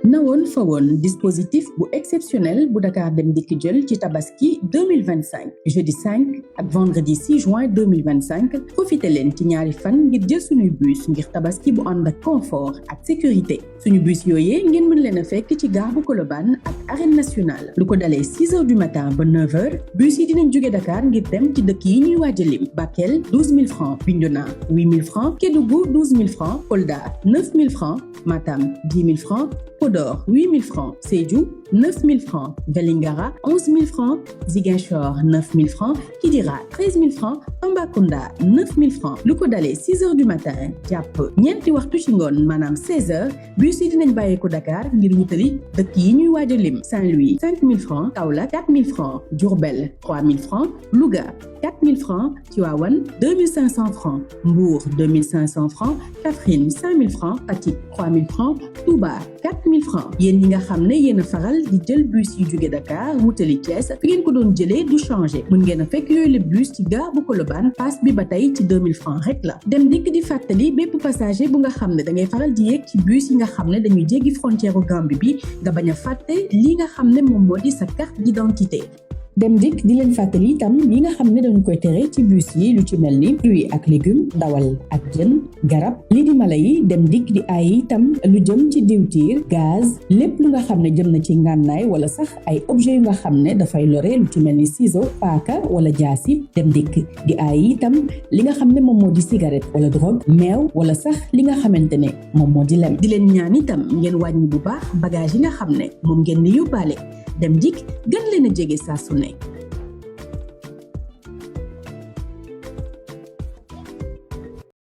nawoon fa woon dispositif bu exceptionnel bu Dakar Dem Dikk jël ci tabaski 2025 jeudi 5 ak vendredi 6 juin 2025 profité leen ci ñaari fan ngir jël suñuy bus ngir tabaski bu ànd ak confort ak sécurité suñu bus yooyee ngeen mën leen a fekk ci gare bu Colobane ak arène nationale lu ko dalee 6 heures du matin ba 9 heures bus yi dinañ jóge Dakar ngir dem ci dëkk yi ñuy waaj a lim Bakel 12 000 francs Bignona 8 000 francs Kédougou 12 000 francs Kolda 9 000 francs Matam 10 000 francs Podor 8 000 francs Sédhiou 9 000 francs Vélingara 11 000 francs Ziguinchor 9 000 francs Kidira 13 000 francs Tambacounda 9 000 francs lu ko dalee 6 heures du matin jàpp ñeenti waxtu ci ngoon maanaam 16 heures bus yi dinañ bàyyeeko Dakar ngir wutali dëkk yi ñuy waaj a lim Saint-Louis 5 000 francs Kaolack 4 000 francs Diourbel 3 000 francs Louga 4 000 francs Tivaouane 2 500 francs Mbour 2 500 francs Kaffrine 5 000 francs Fatick 3 000 francs Touba 4 000 francs yéen ñi nga xam ne yéen a faral di jël bus yu jóge Dakar wutali Thiès fi ngeen ko doon jëlee du changé mën ngeen a fekk yooyu le bus ci gare bu Colobane pass bi ba tey ci 2000 francs rek la Dem Dikk di fàttali bépp passager bu nga xam ne da ngay faral di yéeg ci bus yi nga xam ne dañuy jéggi frontière Gambie bi nga bañ a fàtte li nga xam ne moom moo di sa carte d'identité Dem Dikk di leen fàttali itam yi nga xam ne dañu koy tere ci bus yi lu ci mel ni fruits ak légumes ndawal ak jën garab lii di mala yi Dem Dikk di ay itam lu jëm ci diwtiir gaz lépp lu nga xam ne jëm na ci ngànnaay wala sax ay objets yu nga xam ne dafay lore lu ci mel ni ciseau paaka wala jaasi Dem Dikk di ay itam li nga xam ne moom moo di cigarette wala drogue meew wala sax li nga xamante ne moom moo di lem di leen ñaan itam ngeen wàññi bu baax bagage yi nga xam ne moom ngeen di yóbbaale Dem Dikk gën leen a jege saa su ne